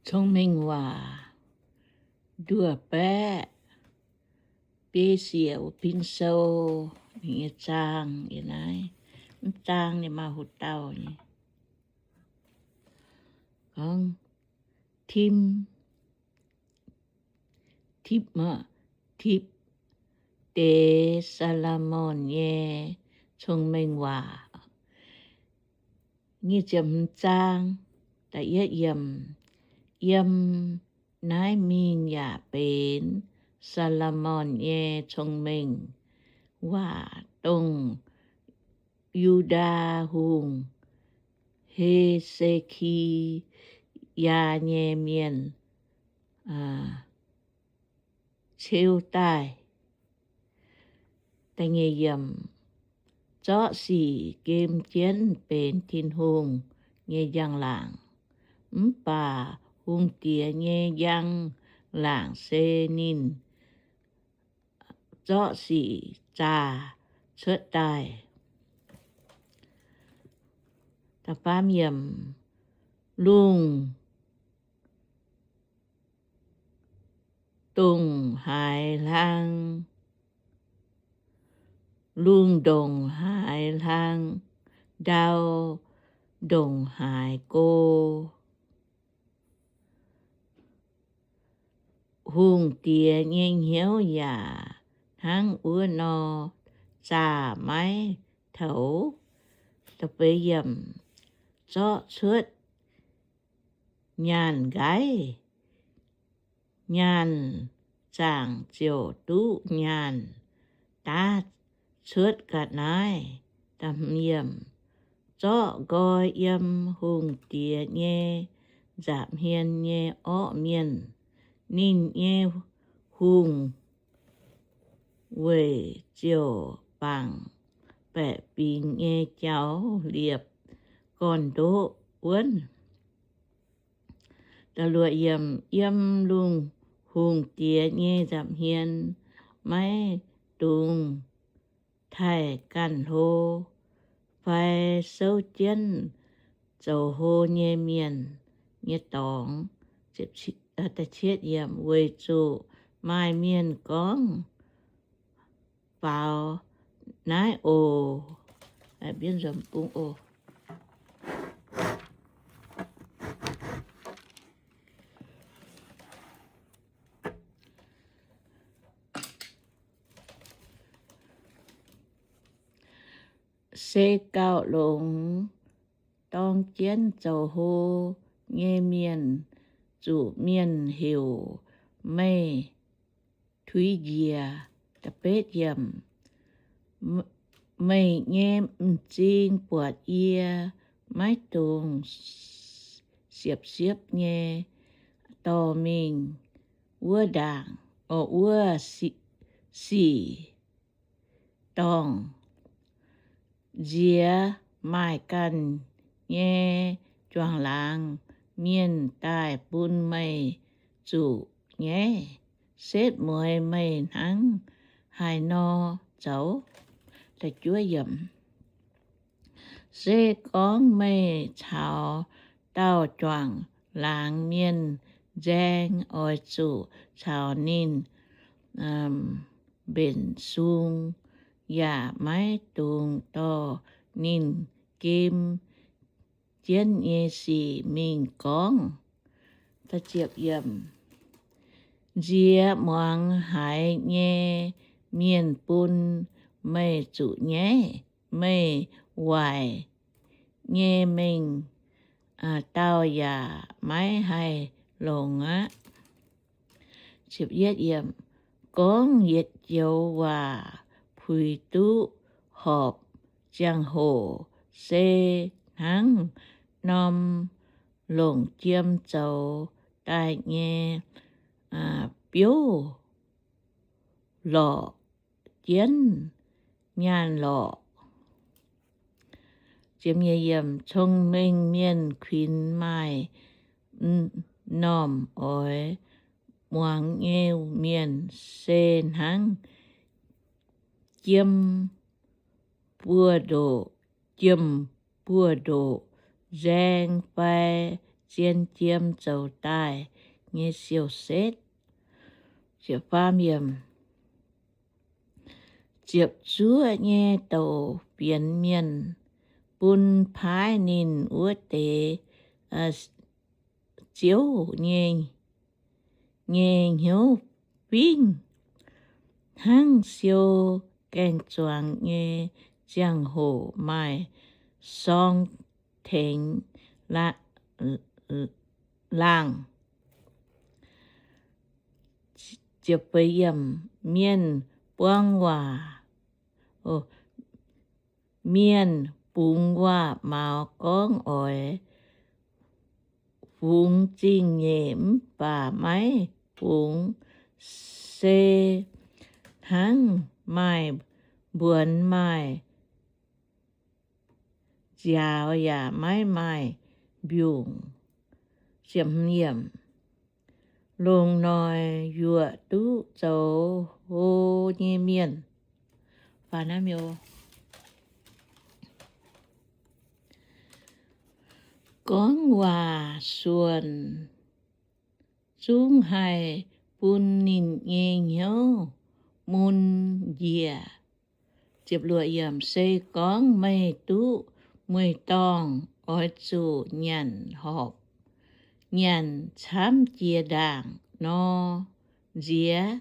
Cong-Mengh Waac nduov baeqv biei siec wuov pin sou, ninh nyei zaang yiem naaiv. Mv zaang ninh maaih hoc dauh nyei. Gorngv Tim, Tipv, Tipv Deix Saa^lo^morn Nyei Cong-Mengh Waac. Nyic ziepc hmz zaang, da'yietv yiemc. Yiem naaiv mingh yaac benx Saa^lo^morn nyei cong-mengh waac, dongh Yu^ndaa hungh, He^se^ki^yaa nyei mienh, ceu daaih. Zorqv sic gem jienv benx Tin-Hungh nyei njang-laangc. Mv baac hungh diex nyei njang-laangc se ninh zorqv sic zaah cuotv daaih. Lungh dongc haaix hlang, lungh ndongc haaix hlang, ndau ndongc haaix go, hungh diex nyei hnyouv yaac hnangv wuov nor zaah maiv toux. Zorqv cuotv nyaanh nqaiv, nyaanh zaangc ziouc duqv nyaanh daav cuotv ga'naaiv. Zorqv nqoi yiem hungh diex nyei nza'hmien nyei orqv mienh. Ninh nyei hungh weic ziouc bangc baeqc fingx nyei jaux liepc gorn-ndoqv wuonv. Yiem lungh hungh diex nyei nza'hmien maiv dungx taaih ganh hlo fai souv jienv zoux hlo nyei mienh nyei dorngx. Weic zuqc maaih mienh gorngv faaux naaiv oc. Se gauh longx dorng jienv zoux hlo nyei mienh zuqc mienh heuc meih tuix njiec. Meih nyei m'zing buatc yie maiv dungx siepv-siepv nyei dorh mingh wuov ndaangc, wuov sic dorngh. Nziex maaih ganh nyei juangc laangz mienh daaih bun meih zuqc nyaiv, setv mueiz meih hnangv haaix nor zoux. Se gorngv meih caux dauh juangc laangz mienh nzaeng, oix zuqc caux ninh mbenc sung, yaac maiv dungx dorh ninh gem jienv nyei sic mingh gorngv. Nziex muangx haaix nyei mienh bun meih zuqc nyaiv, meih waaic nyei mengh dauh yaac maiv haih longx aqv. Gorngv yietc joux waac puix duqv horpc ziangh hoc, se hnangv norm longc jiem zoux daaih nyei biouv lorqc jienv nyaanh lorqc. Cong-mengh mienh kuinx maaih m'normh oix muangx nyei mienh se hnangv jiem buoz-ndoqv, jiem buoz-ndoqv nzaeng fai zien jiem zoux daaih nyei siou-setv. Ziepc zuoqv nyei douc fienx mienh bun paaiv ninh wuov deix ziouv nyei, nyei hnyouv fingx, hnangv siou gaeng-zuangx nyei ziangh hoc maaih sorng tengx la- laangh. Mienh buang waac, mienh bungx waac-maux gorngv oix fungx zingh nyeic mv baac maiv fungx, se hnangv maaih mbuonx maaih nziaaux yaac maiv maaih mbiungc. Longc noic yuoqc duqv zoux hlo nyei mienh. Gorngv waac suonc zungv haih bun ninh nyei hnyouv mun njiec. Se gorngv meih duqv mueiz-dorngh, oix zuqc nyanc horpc, nyanc camv jiex ndaangc nor, nziex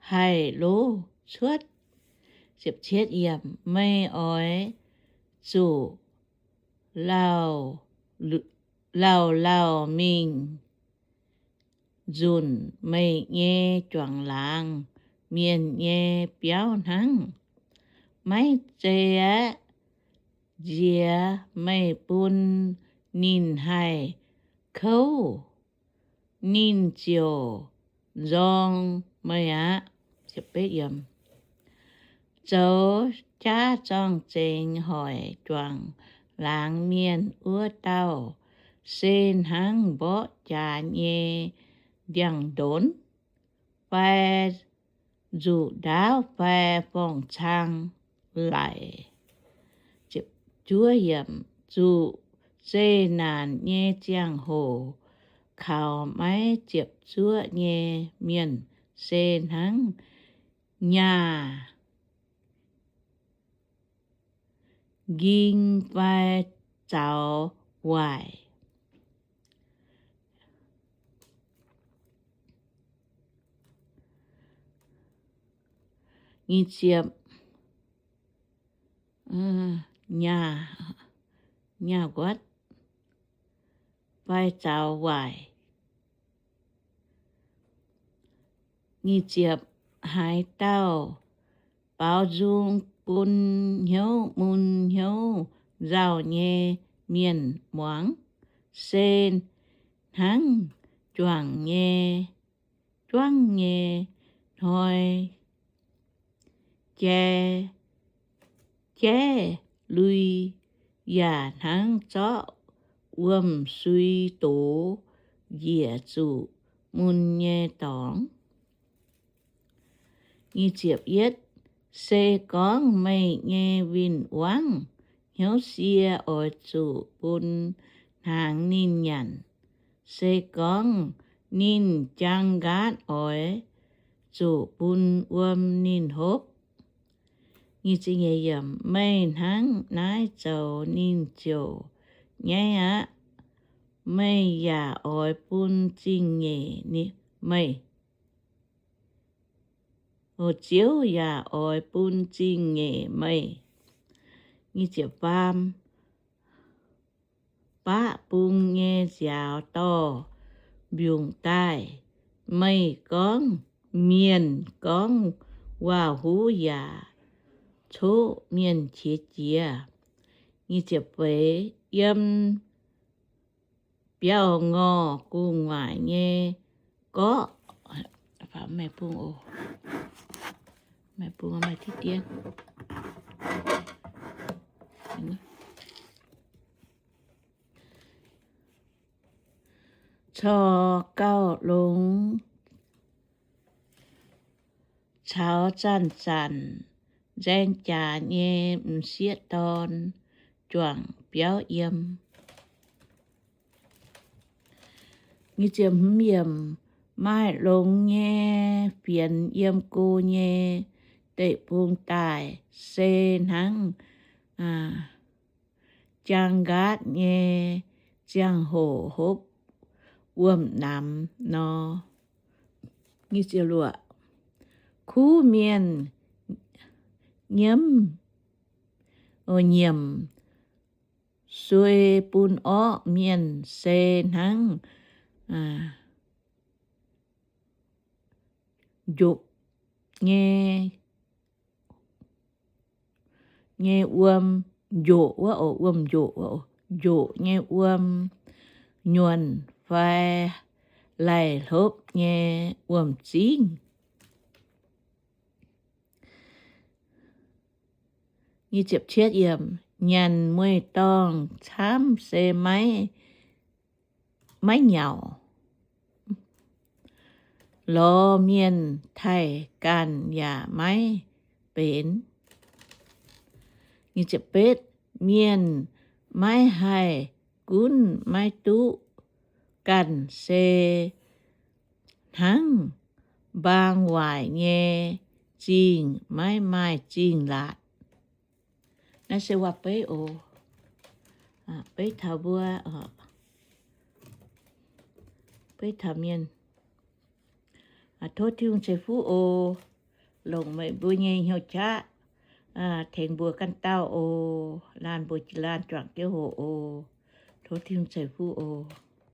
haih lov cuotv. Meih oix zuqc lauh lauh mingh nzunc meih nyei juangc laangz mienh nyei biauv hnangv. Maiv zei aeqv, nziex meih bun ninh haih kouv, ninh ziouc nzorng meih aqv. Zoux jaav zorng-zengx hoic juangc laangz mienh wuov dauh se hnangv mborqv jaax nyei ndiangx-ndonx fai nzuqc ndaauv fai forng-cang laic. Zuqc zeqc naanc nyei ziangh hoc kaux maiv ziepc zuoqv nyei mienh se hnangv nyaah nqing fai zaux waaic. Nyaah, nyaah nquatv fai zaux waaic. Nyic ziepc, haaix dauh baaux nzung bun hnyouv mun hnyouv nzauh nyei mienh muangx, se hnangv juangc nyei, juangv nyei hnoi jai, jaiv lui, yaac hnangv zorqv wuom-sui doz njiec zuqc mun nyei dorngx. Se gorngv meih nyei win-wangv hnyouv sie, oix zuqc bun hnaangx ninh nyanc. Se gorngv ninh jaang nqaatv, oix zuqc bun wuom ninh hopv. Meih hnangv naaiv zoux, ninh ziouc nyaiv aqv. Meih yaac oix bun zingh nyeic meih. Ziouv yaac oix bun zingh nyeic meih. Baqv bung nyei nziaaux dorh mbiungc daaih. Meih gorngv, mienh gorngv waac-huv yaac coqv mienh qiex jiez. Yiem biauv-ngorh gu'nguaaic nyei gorqv corc gauh longx caux zanc-zanc nzaeng jaax nyei m'sieqv dorn juangc biauv yiem. Maaih longx nyei fienx yiem go nyei deic-bung daaih se hnangv jaang nqaatv nyei ziangh hoc hopv wuom-namx nor. Kuv mienh nyiemv, nyiemc suei bun orqv mienh se hnangv njopc nyei, nyei wuom, njopc wuov, wuom-njopc, njopc nyei wuom, nyuonh fai laic hlopv nyei wuom-zingv. Nyanc mueiz-dorngh camv se maiv, maiv nyauc. Lorz mienh taaih ganh yaac maiv benx. Mienh maiv haih gunv maiv duqv ganh se hnangv mbaang waaic nyei zingh maiv maaih zingh laatc. Naaiv se waac-beiv oc. Beiv taux mbuo, beiv taux mienh. Tov Tin-Hungh ceix fuqv oc. Longc meih mbuo nyei hnyouv qaqv tengx mbuo ganh dauh oc. Laanh mbuo jiex laanh juangc jienv hoc oc. Tov Tin-Hungh ceix fuqv oc.